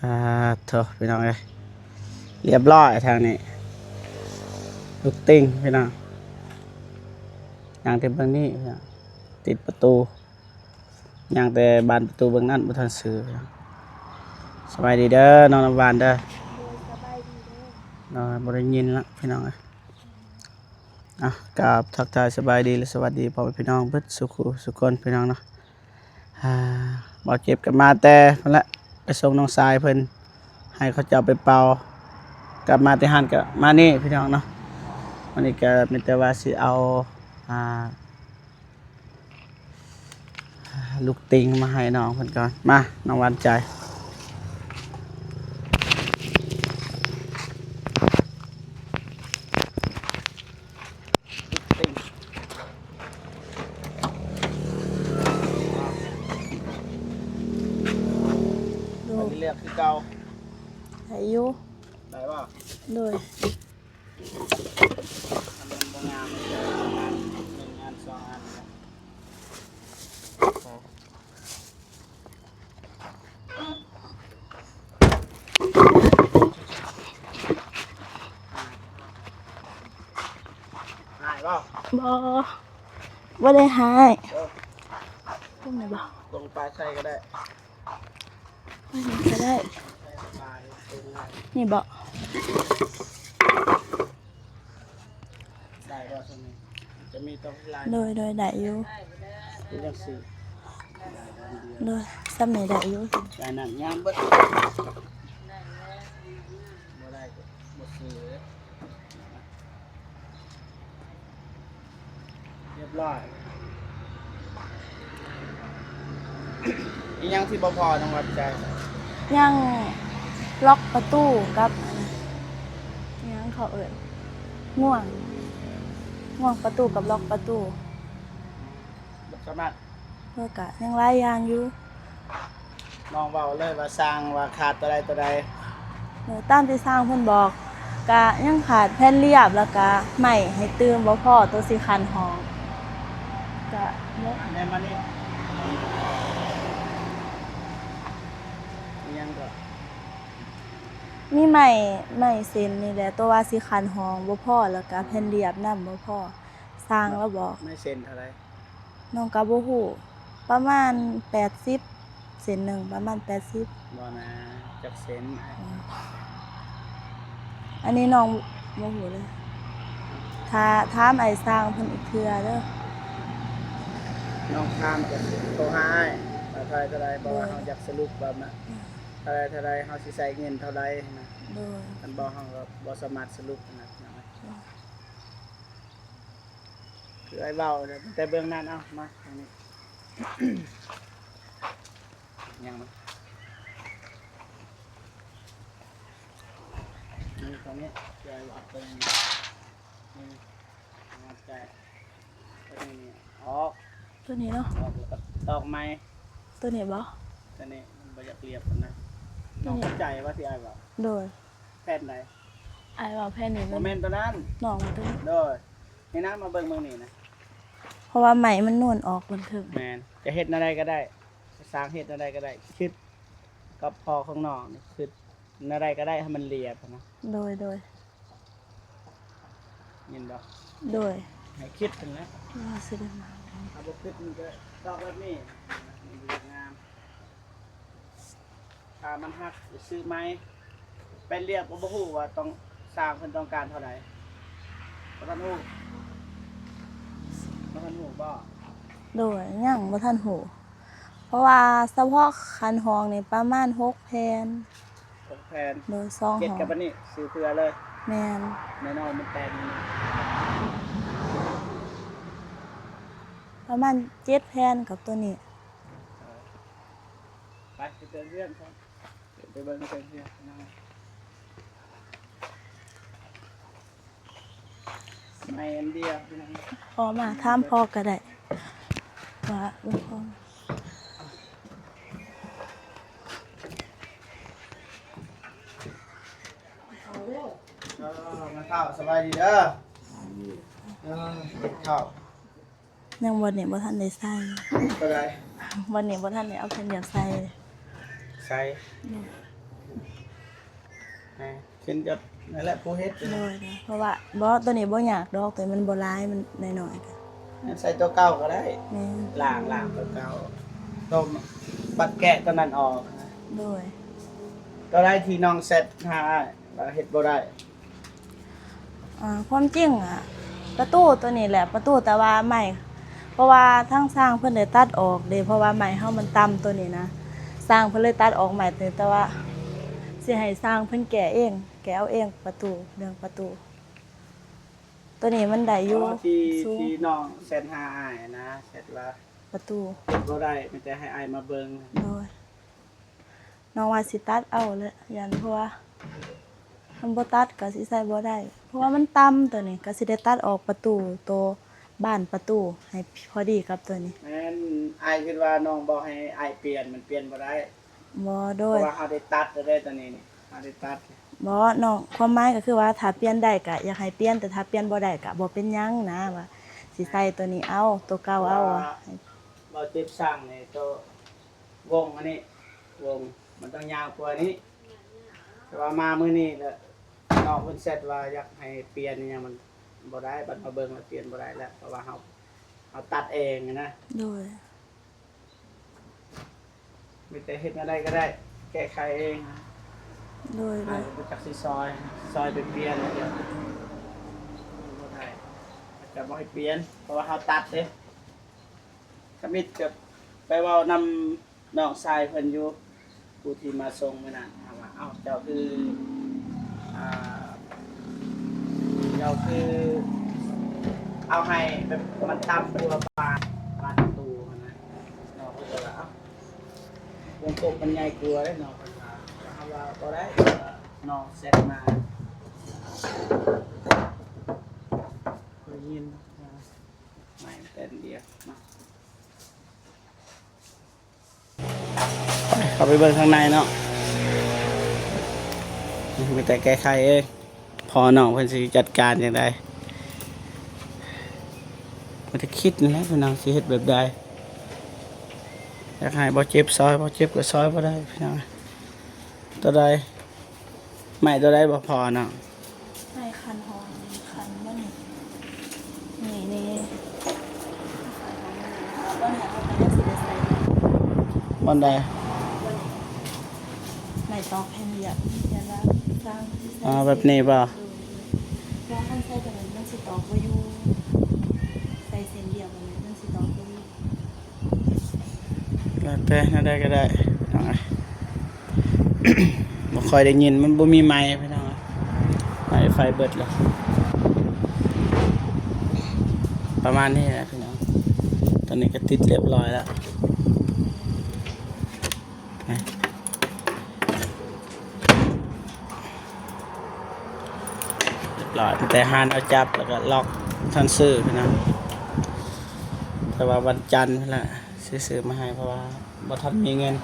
ອ່າ ໂທ້ ພີ່ນ້ອງເອີຍ ລຽບລ້ອຍທາງນີ້ ລູກຕິ່ງ ພີ່ນ້ອງ. ຍ່າງແຕ່ເບື້ອງນີ້ ຕິດປະຕູ ຍ່າງແຕ່ບານປະຕູເບື້ອງນັ້ນ ບໍ່ທັນຊື່. ສະບາຍດີເດີ ນ້ອງນ້ຳຫວານເດີ. ໂດຍ ສະບາຍດີເດີ. ເນາະ ບໍ່ໄດ້ຍິນລະ ພີ່ນ້ອງເອີຍ. ອ່ະ ກາບທັກທາຍສະບາຍດີ ແລະ ສະຫວັດດີພໍ່ແມ່ພີ່ນ້ອງເບິດສູ່ຄູ່ສູ່ຄົນ ພີ່ນ້ອງເນາະ. ອ່າ ບ່າວເຈັບກັບມາແຕ່ພຸ້ນແຫຼະ ໄປສົ່ງນ້ອງຊາຍເພິ່ນ ໃຫ້ເຂົາເຈົ້າໄປເປົ່າ ກັບມາແຕ່ຫັ້ນກໍມານີ້ ພີ່ນ້ອງເນາະ. ວັນນີ້ກໍມີແຕ່ວ່າຊິເອົາ ອ່າ ລູກຕິ່ງມາໃຫ້ນ້ອງເພິ່ນກ່ອນ. ມາ ນ້ອງຫວານໃຈ. ໂດຍ ໄປເລືອກຄືເກົ່າ ໄດ້ຢູ່ ໄດ້ບໍ່? ໂດຍ ອັນມັນບໍ່ງາມ ໜຶ່ງອັນ ສອງອັນ ຮ້າຍບໍ່? ບໍ່ ບໍ່ໄດ້ຮ້າຍ. ເອີ ຕົງນີ້ບໍ່? ຕົງປາຍໃສ່ກໍໄດ້ ປາຍນີ້ກໍໄດ້. ນີ້ບໍ່? ໄດ້ບໍ່ ຊ່ວງນີ້ຈະມີຕົງຫຼາຍ? ໂດຍ ໂດຍ ໄດ້ຢູ່ ເປັນຈັ່ງຊີ້. ໂດຍ ຊ່ຳນີ້ໄດ້ຢູ່ ໄດ້ນັ້ນງາມເບິດ ບໍ່ໄດ້ກໍບໍ່ຊື້. ຮຽບຮ້ອຍ. ອີຫຍັງທີ່ບໍ່ພໍ ນ້ອງຫວານໃຈ? ຍັງລັອກປະຕູກັບ ອີຫຍັງເຂົາເອີ້ນ ງ່ວງ ງ່ວງປະຕູກັບລັອກປະຕູ ບໍ່ສາມາດ ແລ້ວກະຍັງຫຼາຍຢ່າງຢູ່. ນ້ອງເວົ້າເລີຍວ່າຊ່າງວ່າຂາດຕົວໃດຕົວໃດ? ໂດຍ ຕາມທີ່ຊ່າງເພິ່ນບອກ ກະຍັງຂາດແຜ່ນລຽບ ແລ້ວກະໄມ້ໃຫ້ຕື່ມບໍ່ພໍ ໂຕຊິຂັນຫ້ອງ ກະໝົດ. ແມ່ນມານີ້ ອີຫຍັງກໍ ມີໄມ້ ໄມ້ເສັ້ນນີ້ແຫຼະ ໂຕວ່າຊິຂັນຫ້ອງບໍ່ພໍ ແລ້ວກະແຜ່ນລຽບນຳບໍ່ພໍ ຊ່າງລາວບອກ. ໄມ້ເສັ້ນເທົ່າໃດ? ນ້ອງກໍບໍ່ຮູ້ ປະມານແປດສິບ ເສັ້ນໜຶ່ງປະມານແປດສິບ. ບໍ່ນາ ຈັກເສັ້ນ? ອັນນີ້ນ້ອງບໍ່ຮູ້ເລີຍ ຖ້າຖາມອ້າຍຊ່າງເພິ່ນອີກເທື່ອເດີ. ນ້ອງຖາມ ຈະໂທຫາອ້າຍວ່າເທົ່າໃດເທົ່າໃດ ເພາະວ່າເຮົາຢາກສະຫຼຸບວ່າເທົ່າໃດເທົ່າໃດ ເຮົາຊິໃຊ້ເງິນເທົ່າໃດນະ. ໂດຍ ຄັນບໍ່ເຮົາກໍບໍ່ສາມາດສະຫຼຸບນະ. ຄືອ້າຍເວົ້າແຕ່ເບື້ອງນັ້ນ. ເອົາມາທາງນີ້ ຍັງມາ ນີ້ຕອນນີ້ ຄືອ້າຍເວົ້າຕົວນີ້ ນີ້ ງາມໃຈ ຕົວນີ້ອອກ ຕົວນີ້ເນາະ ອອກແລ້ວກໍຕອກໃໝ່. ຕົວນີ້ບໍ່? ຕົວນີ້ມັນບໍ່ຢາກລຽບປານໃດ. ນ້ອງເຂົ້າໃຈວ່າທີ່ອ້າຍເວົ້າ? ໂດຍ ແຜ່ນໃດ? ອ້າຍເວົ້າແຜ່ນນີ້ ບໍ່ແມ່ນຕົວນັ້ນ ນ້ອງວ່າຕົວນີ້. ໂດຍ ນີ້ນະ ມາເບິ່ງເບິ່ງນີ້ນະ ເພາະວ່າໄມ້ມັນໂນ້ນອອກເບິ່ງເທິງ. ແມ່ນ ຈະເຮັດແນວໃດກໍໄດ້ ຊ່າງເຮັດແນວໃດກໍໄດ້ ຄິດກັບພໍ່ຂອງນ້ອງນີ້ ຄິດແນວໃດກໍໄດ້ໃຫ້ມັນລຽບນະ. ໂດຍ ໂດຍ ແມ່ນບໍ່? ໂດຍ ໃຫ້ຄິດຫັ້ນແຫຼະ ວ່າຊິໄດ້ມາ ຖ້າບໍ່ຄິດມັນກໍຕອກແບບນີ້ ມັນບໍ່ງາມ. ຖ້າມັນຫັກ ຊື້ໃໝ່ ແປນລຽບກໍບໍ່ຮູ້ວ່າຕ້ອງ ຊ່າງເພິ່ນຕ້ອງການເທົ່າໃດ. ບໍ່ທັນຮູ້ ບໍ່ທັນຮູ້ບໍ່? ໂດຍ ຍັງບໍ່ທັນຮູ້ ເພາະວ່າສະເພາະຄັນຫ້ອງນີ້ປະມານຫົກແຜ່ນ. ຫົກແຜ່ນ ໂດຍ ສອງ ເຈັດ ຫ້ອງ ກັບອັນນີ້ ຊື້ເພື່ອເລີຍ. ແມ່ນ ແນ່ນອນ ມັນແຕກ ປະມານເຈັດແຜ່ນກັບຕົວນີ້. ເອີ ໄປ ໄປເຕີມເຮືອນ ໄປເບິ່ງເຕີມເຮືອນ. ໃນອັນດຽວ ພໍ່ມາຖາມພໍ່ກໍໄດ້ວ່າ ເອີ ແມ່ເຖົ້າ ສະບາຍດີເດີ ເອີ ແມ່ເຖົ້າ. ຍັງ ບ່ອນນີ້ບໍ່ທັນໄດ້ໃສ່ ຕົວໃດ? ບ່ອນນີ້ບໍ່ທັນໄດ້ເອົາແຜ່ນລຽບໃສ່ ໃສ່ ໂດຍ ຂຶ້ນກັບນັ້ນແຫຼະຜູ້ເຮັດ. ໂດຍ ເພາະວ່າ ບໍ່ ໂຕນີ້ບໍ່ຍາກດອກ ໂຕນີ້ມັນບໍ່ຫຼາຍ ມັນນ້ອຍໆ ໃສ່ໂຕເກົ່າກໍໄດ້. ແມ່ນ ລ້າງ ລ້າງໂຕເກົ່າ ໂຕ ບັດແກະໂຕນັ້ນອອກ. ໂດຍ ໂຕໃດທີ່ນ້ອງແຊັດຫາອ້າຍວ່າເຮັດບໍ່ໄດ້? ອ່າ ຄວາມຈິງອະ ປະຕູໂຕນີ້ແຫຼະ ປະຕູ ແຕ່ວ່າໄມ້ ເພາະວ່າທາງຊ່າງເພິ່ນໄດ້ຕັດອອກເດ້ ເພາະວ່າໄມ້ເຮົາມັນຕ່ຳໂຕນີ້ນະ ຊ່າງເພິ່ນເລີຍຕັດອອກໄມ້ໂຕນີ້ ແຕ່ວ່າຊິໃຫ້ຊ່າງເພິ່ນແກ້ເອງ ແກ້ເອົາເອງປະຕູ ເລື່ອງປະຕູ ໂຕນີ້ມັນໄດ້ຢູ່. ອໍ ທີ່ ທີ່ນ້ອງແຊັດຫາອ້າຍນະ ແຊັດວ່າປະຕູເຮັດບໍ່ໄດ້ ມີແຕ່ໃຫ້ອ້າຍມາເບິ່ງ. ໂດຍ ນ້ອງວ່າຊິຕັດເອົາແຫຼະ ຢ້ານ ເພາະວ່າຄັນບໍ່ຕັດກໍຊິໃສ່ບໍ່ໄດ້ ເພາະວ່າມັນຕ່ຳໂຕນີ້ ກໍຊິໄດ້ຕັດອອກປະຕູໂຕ ບານປະຕູໃຫ້ພໍດີກັບໂຕນີ້. ແມ່ນ ອ້າຍຄິດວ່ານ້ອງບອກໃຫ້ອ້າຍປ່ຽນ ມັນປ່ຽນບໍ່ໄດ້. ບໍ່ ໂດຍ ເພາະວ່າເຮົາໄດ້ຕັດແລ້ວເດ້ ໂຕນີ້ນີ້ ເຮົາໄດ້ຕັດ. ບໍ່ ນ້ອງ ຄວາມໝາຍກໍຄືວ່າຖ້າປ່ຽນໄດ້ກໍຢາກໃຫ້ປ່ຽນ ແຕ່ຖ້າປ່ຽນບໍ່ໄດ້ກໍບໍ່ເປັນຫຍັງນະ ວ່າຊິໃສ່ໂຕນີ້ເອົາ ໂຕເກົ່າເອົາ. ເພາະວ່າ ວ່າ ບໍ່ເຈັບຊ່າງນີ້ ໂຕ ວົງອັນນີ້ ວົງມັນຕ້ອງຍາວກວ່ານີ້ ແຕ່ວ່າມາມື້ນີ້ລະ ນ້ອງເພິ່ນແຊັດວ່າຢາກໃຫ້ປ່ຽນອີ່ຫຍັງ ມັນບໍ່ໄດ້ ບັດມາເບິ່ງລະປ່ຽນບໍ່ໄດ້ລະ ເພາະວ່າເຮົາ ເຮົາຕັດເອງນະ. ໂດຍ ມີແຕ່ເຮັດແນວໃດກໍໄດ້ ແກ້ໄຂເອງ. ໂດຍ ອ້າຍກໍບໍ່ຈັກຊິຊ່ອຍ ຊ່ອຍໄປປ່ຽນ ບໍ່ໄດ້ ຈະບໍ່ໃຫ້ປ່ຽນ ເພາະວ່າເຮົາຕັດເດ້. ທຳອິດກໍໄປເວົ້ານຳນ້ອງຊາຍເພິ່ນຢູ່ ຜູ້ທີ່ມາສົ່ງມື້ນັ້ນ ເຮົາວ່າ ເອົ້າ ເຈົ້າຄື ອ່າ ເຈົ້າຄືເອົາໃຫ້ແບບມັນຕ່ຳກວ່າບານ ບານປະຕູຫັ້ນນະ. ນ້ອງເພິ່ນກໍວ່າ ເອົ້າ ວົງກົບມັນໃຫຍ່ກວ່າເດ້ ນ້ອງເພິ່ນວ່າ. ເຮົາວ່າບໍ່ໄດ້ ນ້ອງແຊັດມາ ໄດ້ຍິນ ໄມ້ແຕ່ນດຽວເນາະ. ເຂົ້າໄປເບິ່ງຂ້າງໃນເນາະ ມີແຕ່ແກ້ໄຂເອງ ພໍ່ນ້ອງເພິ່ນຊິຈັດການຈັ່ງໃດ ມີແຕ່ຄິດນັ້ນແຫຼະ ພີ່ນ້ອງ ຊິເຮັດແບບໃດ. ຢາກໃຫ້ບໍ່ເຈັບຊ່ອຍ ບໍ່ເຈັບກໍຊ່ອຍບໍ່ໄດ້ ພີ່ນ້ອງ. ໂຕໃດ? ໄມ້ໂຕໃດບໍ່ພໍເນາະ? ໄມ້ຄັນຫອມ ຄັນບໍ່ນີ້ ນີ້ ນີ້ ຄັນຫອມ ບໍ່ແນ່ເຮົາກໍຍັງຊິໄດ້ໃສ່. ບ່ອນໃດ? ບໍ່ນີ້ ໄມ້ຕອກແຜ່ນລຽບ ແບບວ່າສ້າງຊິໃສ່. ອໍ ແບບນີ້ບໍ່? ໂດຍ ແຕ່ວ່າຄັນໃສ່ໂຕນັ້ນມັນຊິຕອກບໍ່ຢູ່ ໃສ່ເສັ້ນລຽບແບບນີ້ມັນຊິຕອກບໍ່ຢູ່. ແລ້ວແຕ່ແນວໃດກໍໄດ້ ພີ່ນ້ອງເອີຍ. ບໍ່ຄ່ອຍໄດ້ຍິນ ມັນບໍ່ມີໄມ ພີ່ນ້ອງເອີຍ ໄມໄຟເບິດແລ້ວ. ປະມານນີ້ແຫຼະ ພີ່ນ້ອງ. ຕອນນີ້ກໍຕິດຮຽບຮ້ອຍແລ້ວ ຮຽບຮ້ອຍ. ມີແຕ່ຫາແນວຈັບ ແລ້ວກໍລັອກທັນຊື້ ພີ່ນ້ອງ. ແຕ່ວ່າວັນຈັນພຸ້ນລະ ຊິຊື້ມາໃຫ້ ເພາະວ່າບໍ່ທັນມີເງິນ.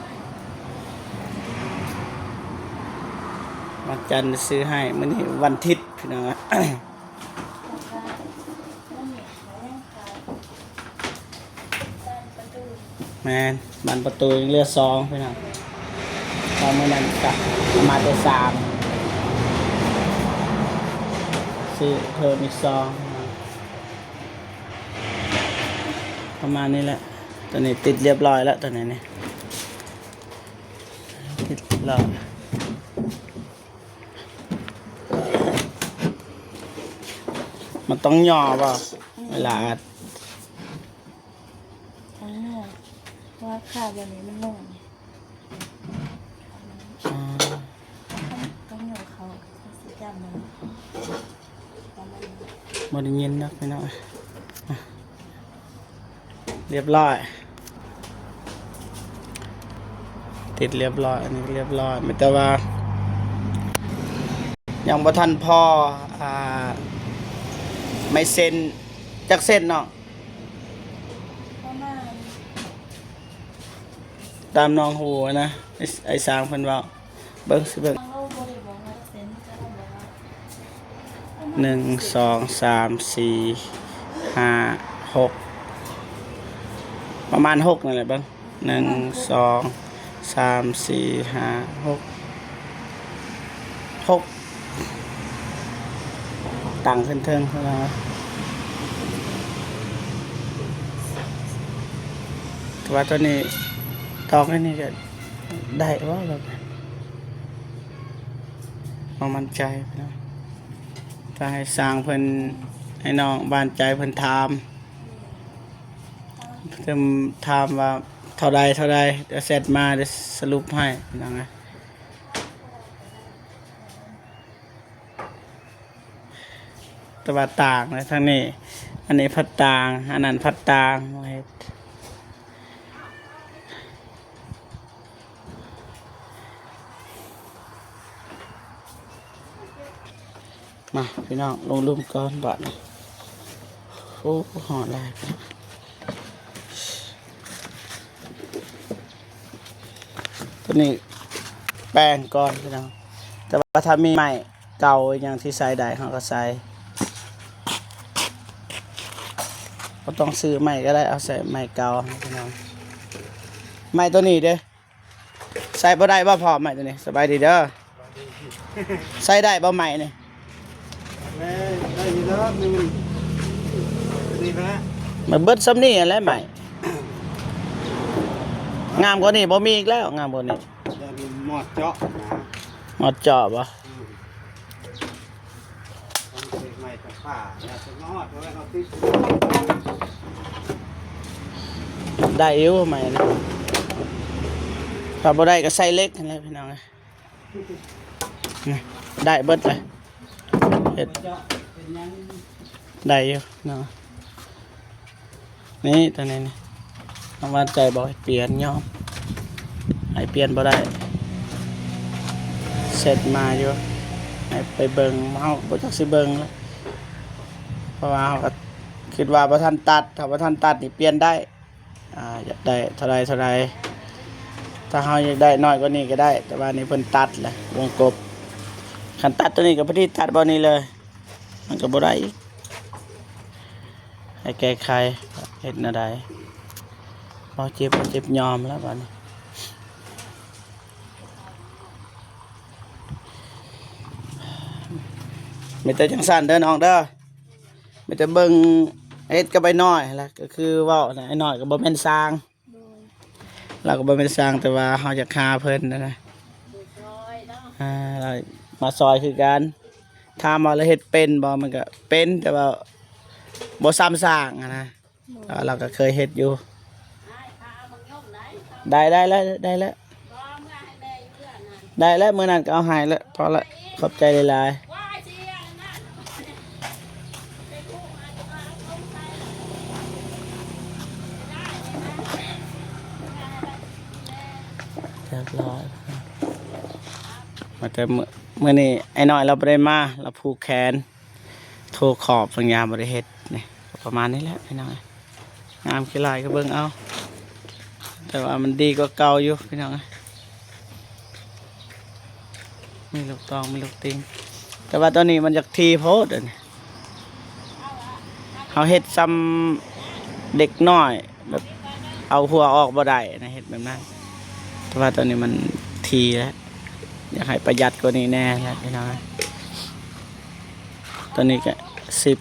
ວັນຈັນຊິຊື້ໃຫ້ ມື້ນີ້ວັນທິດ ພີ່ນ້ອງ. ແມ່ນ ບານປະຕູຍັງເຫຼືອສອງ ພີ່ນ້ອງ. ຕອນມື້ນັ້ນກະເອົາມາແຕ່ສາມ ຊື້ເພີ່ມອີກສອງ ພີ່ນ້ອງ. ປະມານນີ້ແຫຼະ. ຕອນນີ້ຕິດຮຽບຮ້ອຍແລ້ວ ຕອນນີ້ນີ້ ຕິດຮຽບຮ້ອຍ. ມັນຕ້ອງຫຍໍ້ບໍ່ ເວລາອັດ? ຕ້ອງຫຍໍ້ ເພາະວ່າຂາແບບນີ້ມັນໜ້ອຍ. ອໍ ຕ້ອງຫຍໍ້ເຂົ້າ ມັນຊິຈັບມັນ ປະມານນີ້. ບໍ່ໄດ້ຍິນດອກ ພີ່ນ້ອງ. ຮຽບຮ້ອຍ ຕິດຮຽບຮ້ອຍ ອັນນີ້ຮຽບຮ້ອຍ. ແຕ່ວ່າຍັງບໍ່ທັນພໍ ອ່າ ໄມ້ເສັ້ນ ຈັກເສັ້ນເນາະ? ປະມານ ຕາມນ້ອງຮູ້ນະ ໄອ້ ໄອ້ຊ່າງເພິ່ນເວົ້າ. ເບິ່ງຊິເບິ່ງ ໜຶ່ງ ສອງ ສາມ ສີ່ ຫ້າ ຫົກ ປະມານຫົກນັ້ນແຫຼະ. ເບິ່ງ ໜຶ່ງ ສອງ ສາມ ສີ່ ຫ້າ ຫົກ ຄົບ ຕັ້ງຂຶ້ນເທິງ ແຕ່ວ່າຕົວນີ້ຕອກອັນນີ້ກໍໄດ້ບໍ່ ແບບບໍ່ໝັ້ນໃຈເນາະ. ຖ້າໃຫ້ຊ່າງເພິ່ນ ໃຫ້ນ້ອງບ້ານໃຈເພິ່ນຖາມ ເພິ່ນຖາມວ່າເທົ່າໃດ ເທົ່າໃດ ດຽວແຊັດມາ ດຽວສະຫຼຸບໃຫ້ ພີ່ນ້ອງເອີຍ. ແຕ່ວ່າຕ່າງນະ ທາງນີ້ ອັນນີ້ພັດຕ່າງ ອັນນັ້ນພັດຕ່າງ ມາເຮັດ ມາ ພີ່ນ້ອງ ລົງລຸ່ມກ່ອນບາດນີ້. ໂອ້ ຮ້ອນຫຼາຍ. ຕົວນີ້ແປງກ່ອນພີ່ນ້ອງ ແຕ່ວ່າຖ້າມີໄມ້ເກົ່າອີ່ຫຍັງທີ່ໃສ່ໄດ້ ເຮົາກໍໃສ່ ບໍ່ຕ້ອງຊື້ໃໝ່ກໍໄດ້ ເອົາໃສ່ໄມ້ເກົ່າພີ່ນ້ອງ. ໄມ້ຕົວນີ້ເດ້ ໃສ່ບໍ່ໄດ້ບໍ່ພໍ່ ໄມ້ຕົວນີ້? ສະບາຍດີເດີ. ໃສ່ໄດ້ບໍ່ໄມ້ນີ້? ແມ່ນ ໄດ້ຢູ່ດອກ ນີ້ມັນ ນີ້ແຫຼະ ມັນເບິດສ່ຳນີ້ຫັ້ນແຫຼະໄມ້. ງາມກວ່ານີ້ບໍ່ມີອີກແລ້ວ ງາມກວ່ານີ້. ຢານມັນມອດເຈາະນະ ມອດເຈາະບໍ່? ອືມ ໄມ້ກັບຜ້າ ຢານມັນມອດ ເອົາໄວ້ເຮົາຕິດ ໄດ້ຢູ່ໄມ້ນະ. ຖ້າບໍ່ໄດ້ກໍໃສ່ເຫຼັກຫັ້ນແຫຼະພີ່ນ້ອງເອີຍ. ນີ້ ໄດ້ເບິດເລີຍ ເຮັດໄດ້ຢູ່ເນາະ. ນີ້ຕົວນີ້ນີ້ ນ້ອງວ່າໃຈບໍ່ໃຫ້ປ່ຽນ ຍອມໃຫ້ປ່ຽນບໍ່ໄດ້ ເຊັດມາຢູ່ ໃຫ້ໄປເບິ່ງ ເຮົາບໍ່ຈັກຊິເບິ່ງລະ ເພາະວ່າເຮົາກໍຄິດວ່າບໍ່ທັນຕັດ ຖ້າບໍ່ທັນຕັດນີ້ປ່ຽນໄດ້. ອ່າ ຢາກໄດ້ເທົ່າໃດເທົ່າໃດ ຖ້າເຮົາຢາກໄດ້ນ້ອຍກວ່ານີ້ກໍໄດ້ ແຕ່ວ່ານີ້ເພິ່ນຕັດແຫຼະ ວົງກົບ ຄັນຕັດຕົວນີ້ກໍພໍດີຕັດບ່ອນນີ້ເລີຍ ມັນກໍບໍ່ໄດ້ອີກ ໃຫ້ແກ້ໄຂ ເຮັດແນວໃດ ບໍ່ເຈັບ ບໍ່ເຈັບຍອມແລ້ວບາດນີ້. ມີແຕ່ຈັ່ງຊັ້ນເດີນ້ອງເດີ ມີແຕ່ເບິ່ງເຮັດກັບອ້າຍນ້ອຍຫັ້ນແຫຼະ ກໍຄືເວົ້ານະ ອ້າຍນ້ອຍກໍບໍ່ແມ່ນຊ່າງ ໂດຍ ລາວກໍບໍ່ແມ່ນຊ່າງ ແຕ່ວ່າເຮົາຢາກຫາເພິ່ນນະ ມາຊ່ອຍເນາະ ອ່າ ລາວມາຊ່ອຍຄືກັນ. ຖາມວ່າລາວເຮັດເປັນບໍ່? ມັນກໍເປັນ ແຕ່ວ່າບໍ່ຊ່ຳຊ່າງຫັ້ນນະ. ແຕ່ວ່າລາວກໍເຄີຍເຮັດຢູ່. ໄດ້ ໄດ້ແລ້ວ ໄດ້ແລ້ວ ໄດ້ແລ້ວ ມື້ນັ້ນກໍເອົາໃຫ້ແລ້ວ ພໍລະ ຂອບໃຈຫຼາຍໆ. ຮຽບຮ້ອຍ ມາແຕ່ມື້ ມື້ນີ້ອ້າຍນ້ອຍລາວບໍ່ໄດ້ມາ ລາວຜູກແຂນ ໂທຂອບສັນຍາບໍ່ໄດ້ເຮັດນີ້. ປະມານນີ້ແຫຼະພີ່ນ້ອງເອີຍ ງາມຂີ້ຫຼາຍກໍເບິ່ງເອົາ ແຕ່ວ່າມັນດີກວ່າເກົ່າຢູ່ພີ່ນ້ອງເອີຍ. ມີລູກຕອງ ມີລູກຕິ່ງ ແຕ່ວ່າຕອນນີ້ມັນຢາກຖີ່ໂພດ ດຽວນີ້ເຮົາເຮັດຊ່ຳເດັກນ້ອຍ ແບບເອົາຫົວອອກບໍ່ໄດ້ນະ ເຮັດແບບນັ້ນ. ແຕ່ວ່າຕອນນີ້ມັນຖີ່ແລ້ວ ຢາກໃຫ້ປະຢັດກວ່ານີ້ແດ່ແຫຼະພີ່ນ້ອງເອີຍ. ຕອນນີ້ກໍສິບ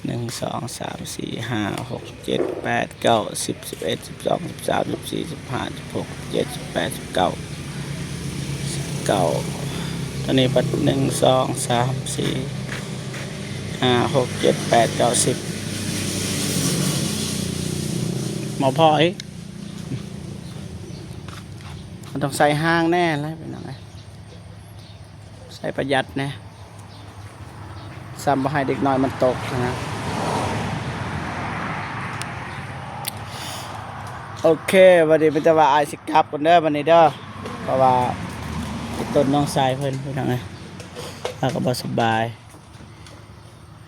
ໜຶ່ງ ສອງ ສາມ ສີ່ ຫ້າ ຫົກ ເຈັດ ແປດ ເກົ້າ ສິບ ສິບເອັດ ສິບສອງ ສິບສາມ ສິບສີ່ ສິບຫ້າ ສິບຫົກ ສິບເຈັດ ສິບແປດ ສິບເກົ້າ ສິບເກົ້າ ຕອນນີ້ບັດ ໜຶ່ງ ສອງ ສາມ ສີ່ ຫ້າ ຫົກ ເຈັດ ແປດ ເກົ້າ ສິບ ບໍ່ພໍອີກ. ມັນຕ້ອງໃສ່ຮ່າງແດ່ແຫຼະພີ່ນ້ອງເອີຍ ໃສ່ປະຢັດແດ່ ຊ່ຳບໍ່ໃຫ້ເດັກນ້ອຍມັນຕົກຫັ້ນນະ. ໂອເຄ ບັດນີ້ມີແຕ່ວ່າອ້າຍຊິກັບກ່ອນເດີ ບັດນີ້ເດີ ເພາະວ່າໄປຕົ້ນນ້ອງຊາຍເພິ່ນ ພີ່ນ້ອງເອີຍ ລາວກໍບໍ່ສະບາຍ.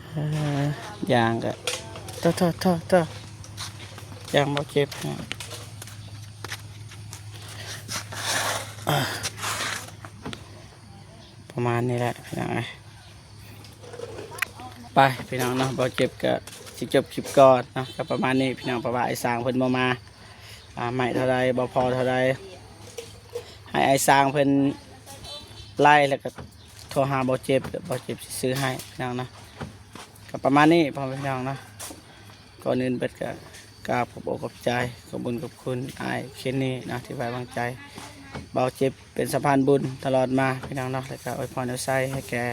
ເອີ ຍ່າງກໍ ໂທ້ໆໆໆ ຍ່າງບໍ່ເຈັບ ປະມານນີ້ແຫຼະພີ່ນ້ອງເອີຍ. ໄປພີ່ນ້ອງເນາະ ບໍ່ເຈັບກໍຊິຈົບຄລິບກ່ອນເນາະ ກໍປະມານນີ້ພີ່ນ້ອງ ເພາະວ່າອ້າຍຊ່າງເພິ່ນບໍ່ມາ ອ່າ ໄມ້ເທົ່າໃດ ບໍ່ພໍເທົ່າໃດ ໃຫ້ອ້າຍຊ່າງເພິ່ນ ໄລ ແລ້ວກໍໂທຫາເບົາເຈັບ ເອົາເບົາເຈັບຊິຊື້ໃຫ້ພີ່ນ້ອງເນາະ. ກໍປະມານນີ້ພໍ່ແມ່ພີ່ນ້ອງເນາະ. ກ່ອນອື່ນເບິດກໍກາບຂອບອົກຂອບໃຈ ຂອບບຸນຂອບຄຸນອ້າຍເຄນນີເນາະ ທີ່ໄວ້ວາງໃຈເບົາເຈັບເປັນສະພານບຸນຕະຫຼອດມາພີ່ນ້ອງເນາະ. ແລ້ວກໍອວຍພອນອວຍໄຊໃຫ້ແກ່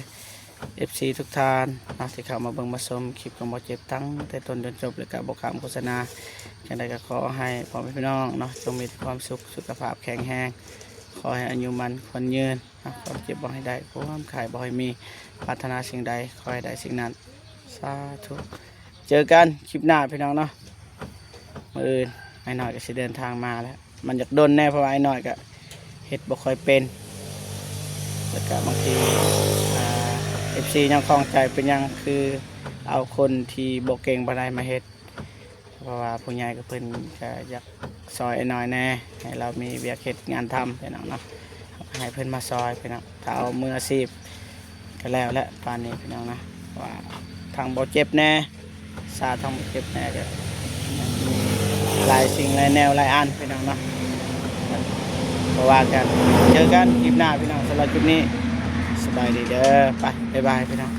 ເອັຟຊີທຸກທ່ານເນາະ ທີ່ເຂົ້າມາເບິ່ງມາຊົມຄລິບຂອງເບົາເຈັບຕັ້ງແຕ່ຕົ້ນຈົນຈົບ ແລ້ວກໍບໍ່ຂ້າມໂຄສະນາ. ຈັ່ງໃດກໍຂໍໃຫ້ພໍ່ແມ່ພີ່ນ້ອງເນາະ ຈົ່ງມີແຕ່ຄວາມສຸກ ສຸຂະພາບແຂງແຮງ ຂໍໃຫ້ອາຍຸໝັ້ນຂວັນຍືນເນາະ. ຄວາມເຈັບບໍ່ໃຫ້ໄດ້ ຄວາມໄຂ້ບໍ່ໃຫ້ມີ ປາດຖະໜາສິ່ງໃດຂໍໃຫ້ໄດ້ສິ່ງນັ້ນ. ສາທຸ. ເຈີກັນຄລິບໜ້າພີ່ນ້ອງເນາະ. ມື້ອື່ນອ້າຍນ້ອຍກໍຊິເດີນທາງມາແລ້ວ. ມັນຢາກດົນແດ່ ເພາະວ່າອ້າຍນ້ອຍກໍເຮັດບໍ່ຄ່ອຍເປັນ. ແລ້ວກໍບາງທີ ອ່າ ເອັຟຊີຍັງຂ້ອງໃຈເປັນຫຍັງຄືເອົາຄົນທີ່ບໍ່ເກັ່ງປານໃດມາເຮັດ. ເພາະວ່າຜູ້ໃຫຍ່ກໍເພິ່ນກໍຢາກຊ່ອຍອ້າຍນ້ອຍແດ່ ໃຫ້ລາວມີວຽກເຮັດງານທຳພີ່ນ້ອງເນາະ. ໃຫ້ເພິ່ນມາຊ່ອຍພີ່ນ້ອງ ຖ້າເອົາມືອາຊີບກໍແລ້ວແຫຼະ. ປານນີ້ພີ່ນ້ອງນະ ວ່າທາງເບົາເຈັບແດ່ ສາທາງເຈັບແດ່ ກໍຍັງມີຫຼາຍສິ່ງຫຼາຍແນວຫຼາຍອັນພີ່ນ້ອງເນາະ. ບໍ່ວ່າກັນ ເຈີກັນຄລິບໜ້າພີ່ນ້ອງ. ສຳລັບຄລິບນີ້ ສະບາຍດີເດີ. ໄປ ບາຍບາຍພີ່ນ້ອງ.